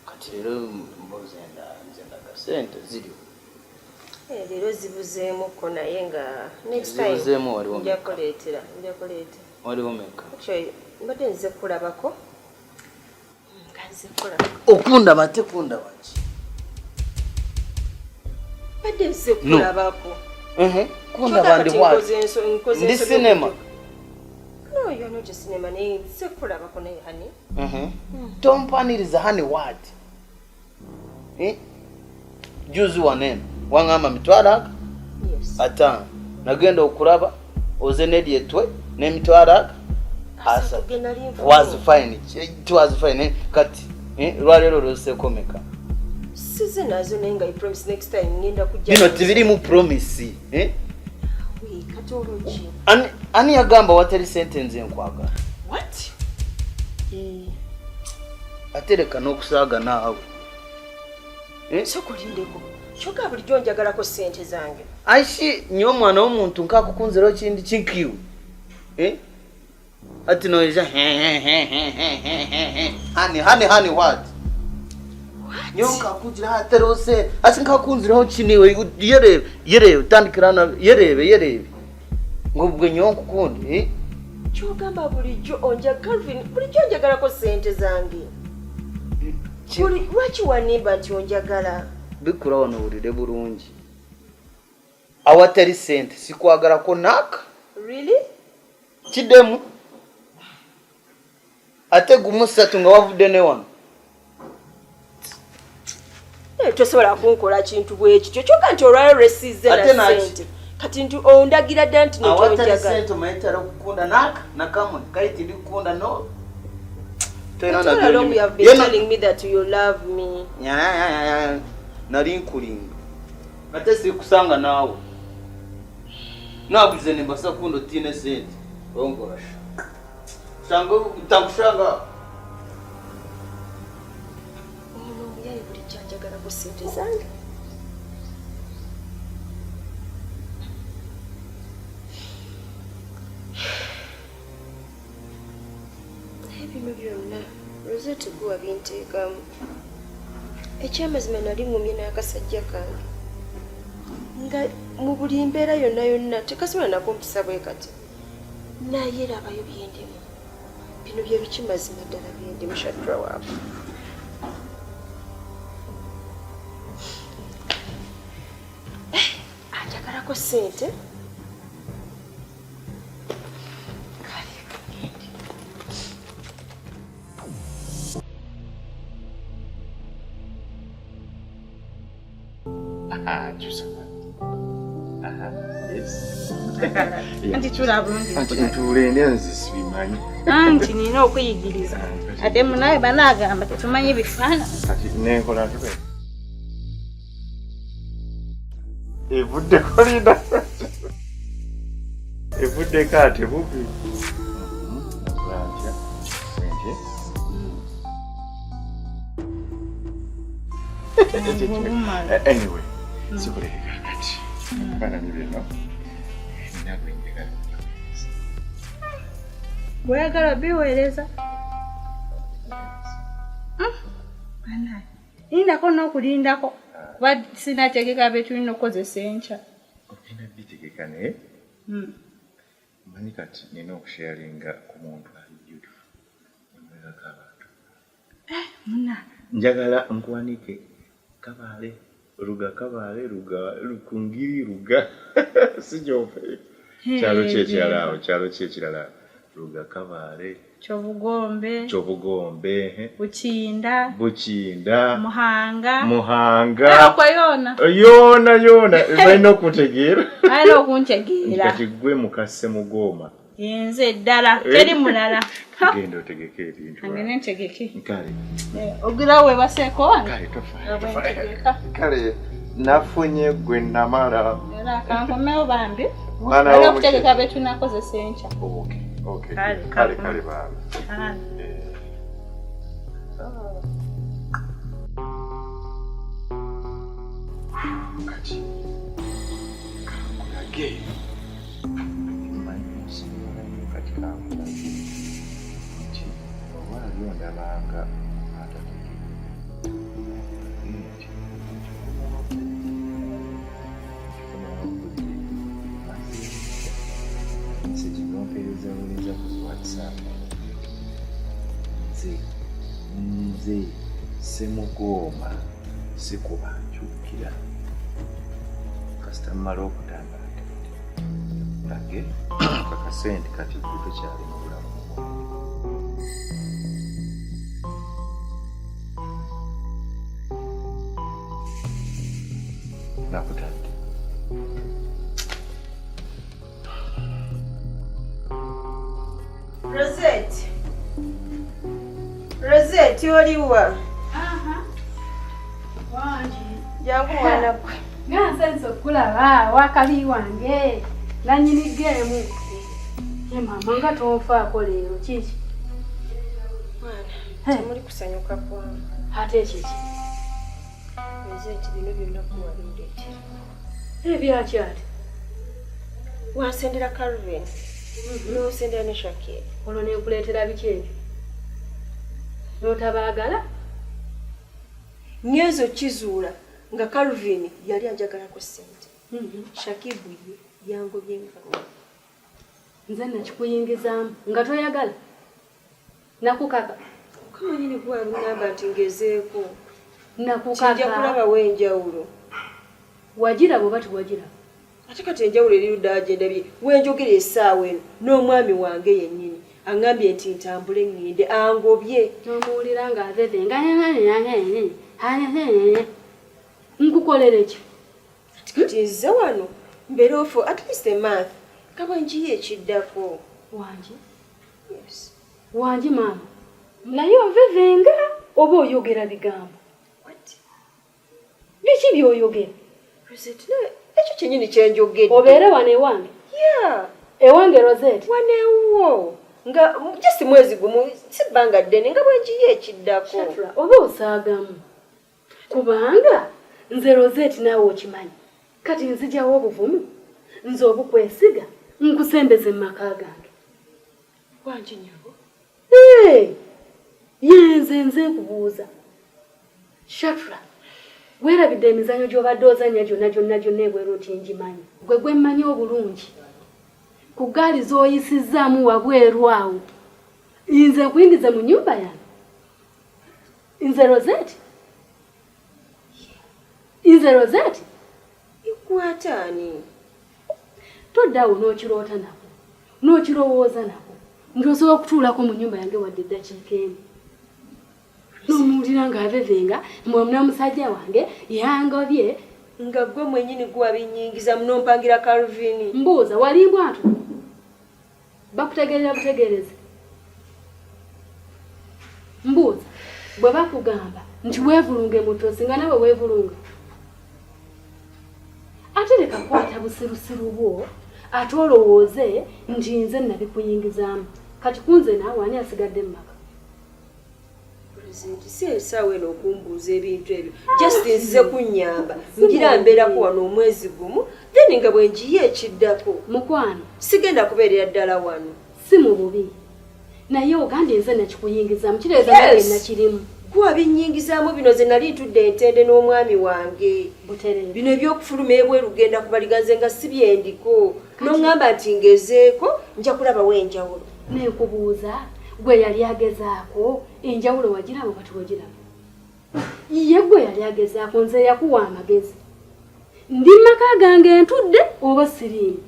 Kati leero mbuuza nze ndaga sente ziriwo. Leero zibuzeemuko naye nga next time Zibuzeemu waliwo nja meka? kuleetera, nja kuleeta. Waliwo meka? Actually, mbadde nzize kukulabako. Nga nzize kukulabako. Okundaba ate kundaba ki? Mbadde nzize kukulabako. Kundaba ndi what? Nkoze Ndi ensobi cinema. No, you're not a cinema. Naye nzize kukulabako naye honey. Tompaniriza honey what? Juzi wanene wangamba mitwalo aga Yes. 5 nagenda okulaba oze nedi etwe n'emitwalo aga 3. Gye nali nfunye. Was fine. It was fine. Kati lwaleero olwoseeko meka? Size nazo naye nga I promise next time ngenda kujja. Bino tebirimu promise. Wee, kati olwo ki? Ani yagamba watali sente nze nkwagala? What? Ate leka n'okusaaga naawe. Sooka olindeko. Kyokka bulijjo njagalako ssente zange. Aishi nyo omwana w'omuntu nkakukunziraho kindi kinkiwe. Ati noija hani hani hani what? Nyo nkakugira hatariho sente. Ati nkakunziraho kiniwe yerebe yerebe utandikira na yerebe yerebe. Ngo ubwo nyo nkukunde. Kyogamba bulijjo onja Calvin bulijjo njagalako ssente zange. Lwaki wanimba nti onjagala? Bikura wano owulire bulungi. Awatali ssente sikwagalako naka. Really? Kiddemu. Ate gumu 3 nga wavudde ne wano. Tosobola kunkola kintu bwe kityo. Kyokka nti olwaleero lwesize na Ate naki? ssente. Kati nti ondagira dda nti Awatali netonjagala. ssente omanyi tali okukunda naka nakamwe kaiti ndikukunda no. All along you have been telling me that you love me. Nali nkulinga. Ate sikusanga naawe. Nabuze ne mbasa kundo tine sente. Ongorasha. Sanga utakushanga. Ono omuyaye bulijjo anjagalako ssente zange. Naye bino byonna Rosette gwe wabinteekamu. Ekyamazima nali ŋŋumye n'akasajja kange. Nga mu buli mbeera yonna yonna tekasobola nakumpisa bwe kati. Naye labayo bye ndimu. Bino bye biki mazima ddala bye ndimu Shadra waabwe. Anjagalako ssente. Anti tula bulungi. Anti ntuule nze sibimanyi. Anti nina okuyigiriza. Ate munawe banaagamba tetumanyi bifaananyi. Kati nenkola ntube. Evuddeko linda. Evuddeko ate bubi. Nkola ntya? Ntye? Anyway, sikuleka kati. Ebifaananyi bino. Bw'oyagala biweereza. Lindako n'okulindako kuba sinategeka bye tulina okukozesa enkya. Olina bitegeka naye mmanyi kati nina okusharinga ku muntu ali beautiful. Emabegako abantu. Munna. Njagala nkuwanike Kabaale, Ruga Kabaale, Ruga Rukungiri, Ruga si gyompe. Kyalo ki ekirala awo? Kyalo ki ekirala? Ruga Kabaale, Kyobugombe, Kyobugombe, Bukinda, Bukinda, Muhanga. Muhanga. Okwo yoona. Yoona yoona balina okutegeera. Balina okuntegeera. Kati gwe mukase mugooma. Nze ddala teri mulala. Genda otegeke ebintu. Ngende ntegeke. Kale. Ogira weebaseeko wano. Kale tofaayo. Ntegeka. Kale nafunye gwe namala. Era kankomewo bambi. Mwana Olina w'omukyala. okutegeka bye tunakozesa enkya. Okay. Okay. Kale, Kale kale bambi. Kale. atategeera nti message nompeereza weereza ku WhatsApp nze nze semugooma sikuba nkyukira kasita mmala okutambula lage kakase nti kati gwe tokyali mu bulamu bwange. Nakutadde. Rosette. Rosette oliwa? Aha. Wangi. Jangu mwana gwe. Nga nsense okulaba wakabi wange nanyini geemu. Ye maama nga tonfaako leero kiki? Mwana, temuli kusanyuka kwange. Ate kiki? Rosette bino byonna gwe wabindeetera. Ebyaki ate? Wansendera Calvin. N'osendera ne Shakira. Olwo ne nkuleetera biki ebyo? N'otabaagala? Ngenze okukizuula nga Calvin yali anjagalako ssente. Shakibu ye yangobye nga. Nze nakikuyingizaamu nga toyagala? Nakukaka? Mukama nyini gwe abiŋŋamba nti ngezeeko. Nakukaka? Kijja kulabawo enjawulo. Wagiraba oba tewagiraba? Ate kati enjawulo eri ludda wa gye ndabye we njogera essaawa eno n'omwami wange yennyini aŋŋambye nti ntambule ŋŋende angobye. N'omuwulira ng'avevenga nkukolere ki? Ati kati nzize wano mbeerewo for at least a month nga bwe njiya ekiddako. Wangi? Yes. Wangi maama? Naye ovevenga oba oyogera bigambo? What? Biki by'oyogera? Rosette, nawe ekyo kyennyini kye njogedde. Obeere wano ewange? Yeah. Ewange Rosette? Wano ewuwo. Nga just mwezi gumu, si bbanga ddene, nga bwe njiya ekiddako. Shatura, oba osaagamu. Kubanga nze Rosette naawe okimanyi. Kati nzigyawo obuvumu, nze obukwesiga, nkusembeze mu maka gange. Wangi nnyabo. Hey! Yenze nze nkubuuza. Shatra, weerabidde emizannyo gy'obadde ozannya gyonna gyonna gyonna ebweru nti ngimanyi. Gwe gwe mmanyi obulungi. Ku ggaali z'oyisizzaamu wabweru awo. Nze nkuyingize mu nnyumba yange? Nze Rosette? Nze Rosette? Ikwata ani? Todda awo n'okiroota nako, n'okirowooza nako nti osobola okutuulako mu nnyumba yange wadde eddakiika emu. N'omuwulira ng'avevenga mbu musajja wange yangobye. Nga gwe mwennyini gwe wabinyingiza n'ompangira Calvin. Mbuuza, wali mbwatu? Bakutegeerera butegeerezi? Mbuuza, bwe bakugamba nti weevulunge mu ttosi nga nawe weevulunga? Ate leka kwata busirusiru bwo ate olowooze nti nze nabikuyingizaamu. Kati ku nze naawe ani asigadde mu maka? President, si essaawa eno okumbuuza ebintu ebyo. Just nzize kunnyamba. Ngira mbeerako wano omwezi gumu, then nga bwe njiya ekiddako. Mukwano. Sigenda kubeerera ddala wano. Si mu bubi. Naye ogambye nze nakikuyingizaamu, kitegeeza nange nakirimu. Gwe wabinyingizaamu bino, nze nali ntudde entende n'omwami wange. Butereevu. Bino eby'okufuluma ebweru genda kubaliga nze nga si byendiko. N'oŋŋamba nti ngezeeko, nja kulabawo enjawulo. Nenkubuuza, gwe yali agezaako, enjawulo wagiraba oba tewagiraba? Ye gwe yali agezaako, nze yakuwa amagezi. Ndi mu maka gange ntudde oba siriimu?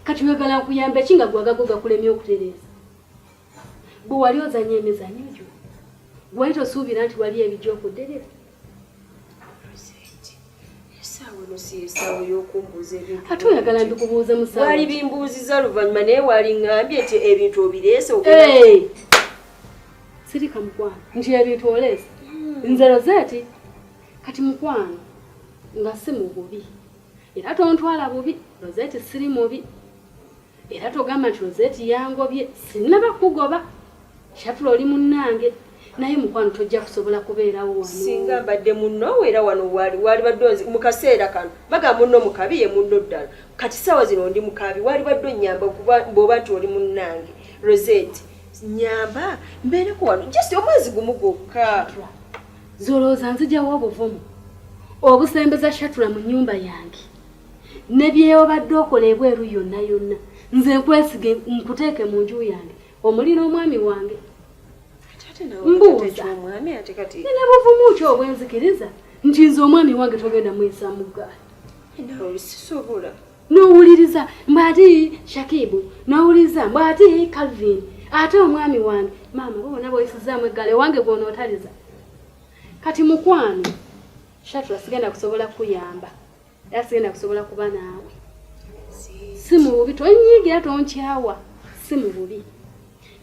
Kati oyagala nkuyambe ki nga gwe agago gakulemye okutereeza? Bwe wali ozannya emizannyo gyo, wali tosuubira nti wali ebijja okudderera? Essaawa eno si essaawa ey'okumbuuza ebintu. Ate oyagala mbikubuuze mu ssaawa Wali ki? bimbuuzizza luvannyuma naye wali ŋŋambye nti ebintu obireese. Hey! Sirika mukwano, nti ebintu oleese. Nze Rosette, kati mukwano nga si mu bubi. Era tontwala bubi, Rosette siri mubi. Era togamba nti Rosette yangobye, sinnaba kukugoba. Shatula oli munnange, naye mukwano tojja kusobola kubeerawo wano. Singa mbadde munno era wano wali walibadde onzi mu kaseera kano baga munno mu kabi ye munno ddala. Kati ssaawa zino ndi mu kabi, walibadde onnyamba okuba bw'oba nti oli munnange. Rosette, Nyamba mbeereko wano just omwezi gumu gwokka. Zolowooza nzijawo obuvumu obusembeza Shatula mu nnyumba yange ne by'obadde okola ebweru yonna yonna, nze nkwesige nkuteeke mu nju yange omuli n'omwami wange. Mbuuza, nina buvumu ki obwenzikiriza nti nze omwami wange togenda muyisa mu ggaali? N'owuliriza mbu ati Shakibu, n'owuliriza mbu ati Calvin, ate omwami wange. Maama, bo bonna boyisizaamu eggaali ewange gw'onootaliza. Kati mukwano, Shatula sigenda kusobola kukuyamba era sigenda kusobola kuba naawe. Si mu bubi, tonyiigira, tonkyawa, si mu bubi,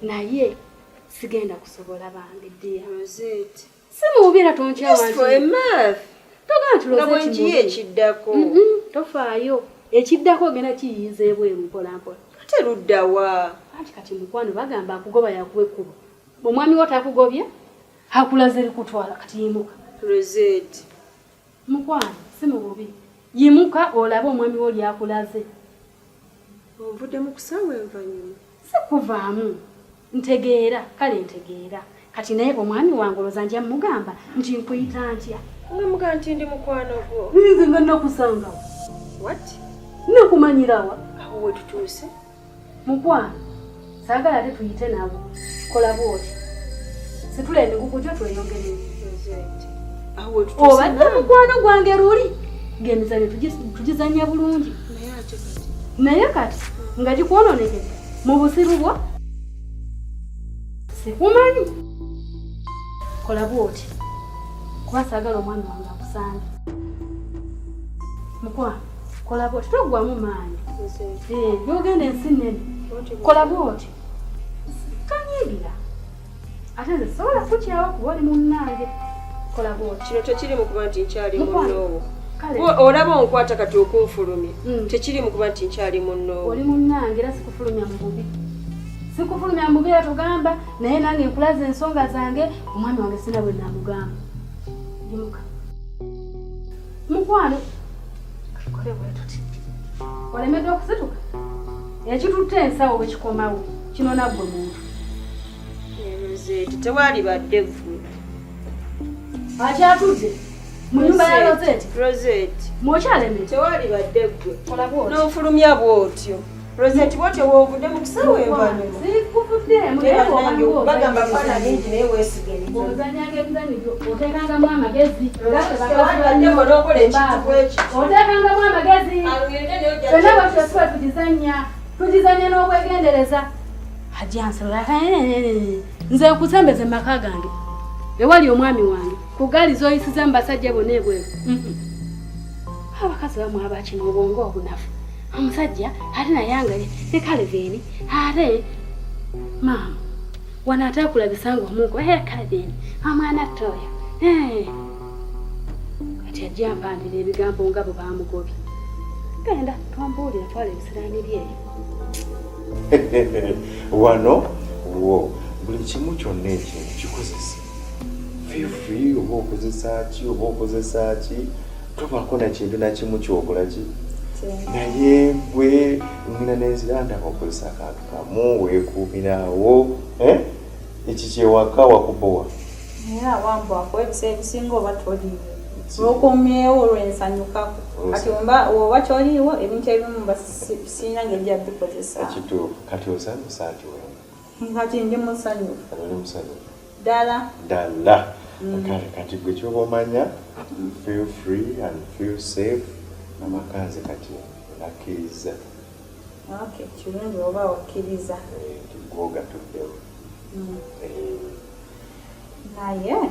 naye sigenda kusobola bange dear. Rosette. Si mu bubi era tonkyawa. Just for a month. Togamba nti Nga Rosette bwe ngiye mubi. ekiddako. Tofaayo, ekiddako ogenda kiyiiza ebweru mpola mpola. Ate ludda wa? Anti kati mukwano bagamba akugoba yakuwa ekkubo. Omwami wo takugobye, akulaze likutwala. Kati yimuka. Rosette. Mukwano, si mu bubi. Yimuka olabe omwami wo lyakulaze. Onvudde mu kusaawa envannyuma. Si kuvaamu. Ntegeera, kale ntegeera. Kati naye omwami wange olowooza nja mugamba nti nkuyita ntya? Nga mugamba nti ndi mukwano gwo. Nze nga nakusangawo. What? Nakumanyirawa. Awo we tutuuse. Mukwano, saagala ate tuyite nabo. Kola bw'oti. Situla emigugu gyo tweyongereyo. Rosette. Awo we tutuuse. Obadde mukwano gwange luli ng'emizannyo tugizannya bulungi. Naye ate kati. Naye kati nga gikwonoonekede mu busiru bwo sikumanyi. Kola bw'oti kuba saagala omwami wange akusange. Mukwano, kola bw'oti, toggwamu maanyi. Gy'ogenda ensi nnene. Kola bw'oti, tonyiigira. Ate nze sobola kukyawa kuba oli munnange. Kola bw'oti. Kino tekiri mu kuba nti nkyali Mukwano. munnoowo. Kale. Olaba onkwata kati okunfulumya. Tekiri mu kuba nti nkyali munnoowo. Oli munnange era sikufulumya mu bubi. Sikufulumya mu bubi era togamba, naye nange nkulaze ensonga zange, omwami wange sina bwe namugamba. Yimuka. Mukwano, tukole bwe tuti. Olemeddwa okusituka? Ekitutte ensawo bwe kikomawo, kinona ggwe muntu. Rosette, tewalibadde ggwe. Akyatudde mu nyumba ya Rosette. Rosette. Mwokyalemye. Tewalibadde ggwe. Kola bw'otyo. N'onfulumya bw'otyo. Rosette, bw'otyo w'ovudde mu kusaawa envannyuma. Sikuvuddemu, naye Naye bw'oba bannange, ng'ozannya bagamba emizannyo. faana mingi naye weesiga emizannyo. Bw'ozannyanga emizannyo gyo, oteekangamu amagezi. Nga ffe bakazi Tewalibadde banno, ggwe n'okola ekintu embaavu. bw'ekityo. Oteekangamu amagezi. Agende naye ojja Ffenna bwe tutyo tuba tugizannya, tugizannya n'obwegendereza. Ajja nsaba, nze nkusembeze mu maka gange ewali omwami wange ku ggaali z'oyisiza mu basajja bonna ebweru. Abakazi bamu abakino obwongo obunafu. Omusajja ate naye angaye ne Calvin ate maama wano ate akulabisa nga omunko Calvin omwana atte oyo. Kati ajja mpandira ebigambo nga bwe baamugobye. Genda tombuulira, twala ebisiraani byeyo. Wano wo buli kimu kyonna ekintu kikozesa. Feel free, oba okozesa ki, oba okozesa ki, tobaako na kintu na kimu kyokola ki. Naye gwe ngenda nenzira ndaba okozesa akantu kamu weekuumiraawo. Eki kyewaka wakubowa. Naye awambu akuwa ebiseera ebisinga oba toliiwo. Lwokomyewo olwensanyukako. Kati oba kyoliiwo ebintu ebimu mba sirina ngeri gya bikozesa. Ekituufu. Kati osanyusa nti wena. Kati ndi musanyufu. Kati oli musanyufu. Ddala. Ddala. Kale kati gwe kyoba omanya, feel free and feel safe. Amaka nze kati nakkiriza. Okay, kirungi oba wakkiriza. Nti gwe ogatuddewo. Naye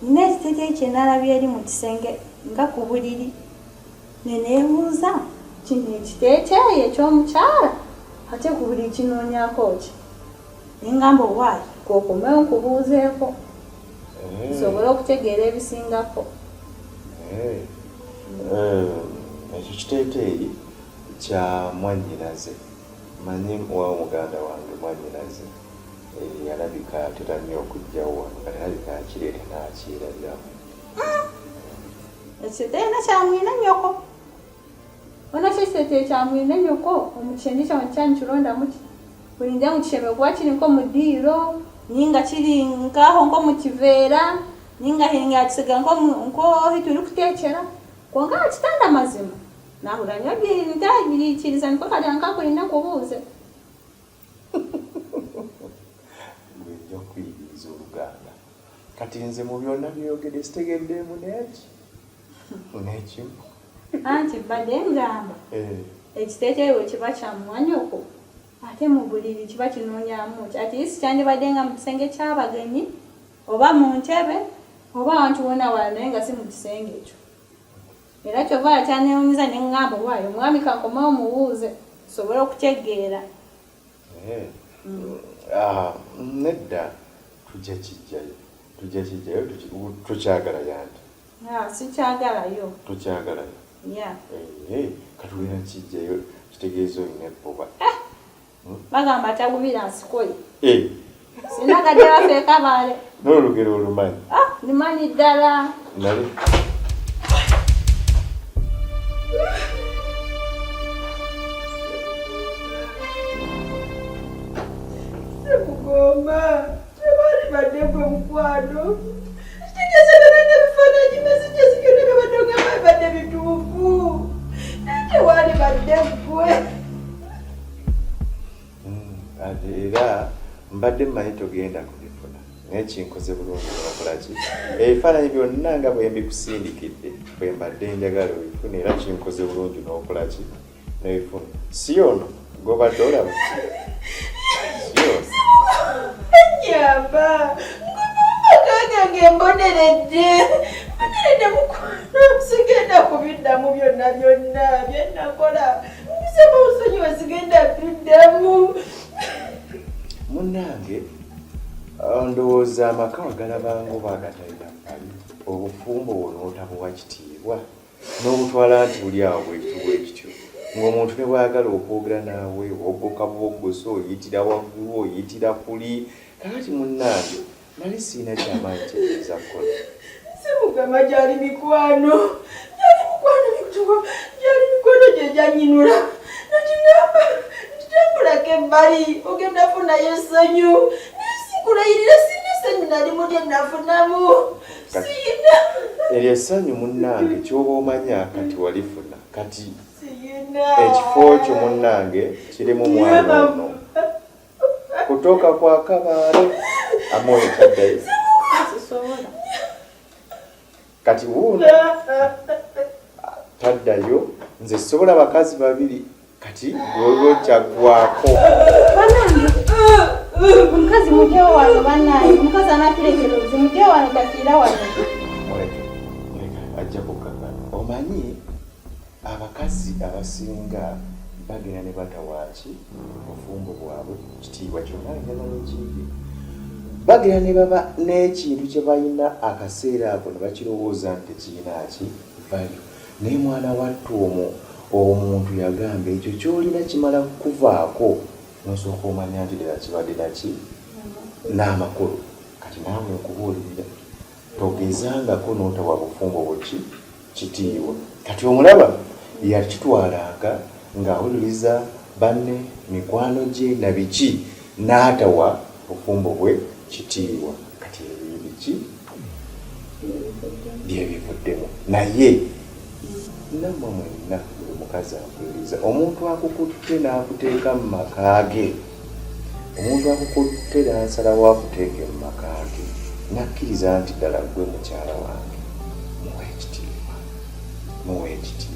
nina ekiteeteeyi kye nalabye eri mu kisenge nga ku buliri. Ne neebuuza kino ekiteeteeyi eky'omukyala ate ku buliri kinoonyaako ki? Ne ngamba owaayi gw'okomewo nkubuuzeeko nsobole okutegeera ebisingako. Ekyo kiteeteeyi kya mwannyinaze. Manyi wa muganda wange mwannyinaze alabika atera nnyo okujjawo wano, kati alabika akireeta n'akyerabiramu. Ekiteeteeyi kya mwine nnyoko. Ona kyo ekiteeteeyi kya mwine nnyoko omu kisenge kyawe nkyanyu kirondamu ki? Buri ningira ngu kishemereire kuba kiri nk'omu diiro ninga kiri nk'aho nk'omu kiveera ninga yakisiga nk'ahu turikuteekyera kwonka aha kitanda mazima naahurira nyowe ntabiikiriza nikwo kare nkakurinda nkubuuze. Gwe nja kukuyigiriza oluganda. Kati nze mu byonna by'oyogedde sitegeddeemu n'eki n'ekimu. Anti mbadde ngamba ekiteeteeyi bwekiba kya mwanyoko ate mu buliri kiba kinoonyamu ki? At least kyandibadde nga mu kisenge ky'abagenyi oba mu ntebe oba awantu wonna awalala naye nga si mu kisenge ekyo. Era kyova olaba kyanewunyizza ne ngamba owaaye omwami kankomewo mubuuze nsobole okutegeera. Ah, nedda tujja kijjayo tujja kijjayo tukyagala yanti ah, sikyagalayo tukyagalayo yeah. Eh, katugenda kijjayo kitegeeza olina ebbuba eh, hmm? Bagamba tagubira nsikoye eh. Sina kadde waffe kabaale n'olugero olumanyi ah, limanyi ddala nali Semugomba tewali badde gwe mukwano kitegeeza nabadde ebifaananyi messages byonna byobadde ogamba bibadde bituufu naye tewali badde gwe. Era mbadde mmanyi togenda kubifuna naye kinkoze bulungi nokola ki ebifaananyi byonna nga bwe mbikusindikidde bwe mbadde njagala obifune era kinkoze bulungi n'okola ki n'ebifuna si ono gobadde olaba si ono nyamba ngomaka gange mboneredde mboneredde mukwano sigenda kubiddamu byonna byonna byenakola nsaba osonyiwe sigenda biddamu. Munnange ndowooza amaka wagalabanga oba agatalina bbali obufumbo bwo n'otabuwa kitiibwa n'obutwala nti buli awo bwekityo bwekityo ng'omuntu ne bw'ayagala okwogera naawe woggoka buwoggosi oyitira waggulu oyitira kuli kakati munnange nali sirina kyamaanyi kyenyinza kukola. Simugamba gyali mikwano gyali mikwano mituwa gyali mikwano gye gyanyinula nakigamba ntitambulako ebbali ogenda funayo essanyu naye sikulayirira sirina essanyu nalimu lye nafunamu siyina. Eryo essanyu munnange ky'oba omanya kati walifuna kati siyina ekifo kyo munnange kirimu mwana ono kutoka kwa Kabaale amoyo taddayo Sisobola. Kati wuuno taddayo nze sisobola bakazi babiri kati gwolwo kyaggwako. Banange omukazi mugyewo wano bannange omukazi anatuleetera obuzibu mugyewo wano tafiira wano. Muleke muleke ajja kukkakana. Omanyi abakazi abasinga bagenda ne batawaaki bufumbo bwabwe kitiibwa kyonna njagala okiyige. Bagenda ne baba n'ekintu kye balina akaseera ako ne bakirowooza nti tekirina ki value naye mwana wattu omwo omuntu yagamba ekyo ky'olina kimala kukuvaako n'osooka omanya nti ddala kibadde naki n'amakulu. Kati naawe nkubuulirira togezangako n'otawa bufumbo bwo ki kitiibwa. Kati omulaba yakitwalanga ng'awuliriza banne, mikwano gye na biki n'atawa bufumbo bwe kitiibwa. Kati ebyo biki bye bivuddemu. Naye nammwe mwenna buli mukazi ampuliriza, omuntu akukutte n'akuteeka mu maka ge, omuntu akukutte n'asalawo akuteeke mu maka ge n'akkiriza nti ddala ggwe mukyala wange, muwe ekitiibwa, muwe ekitiibwa.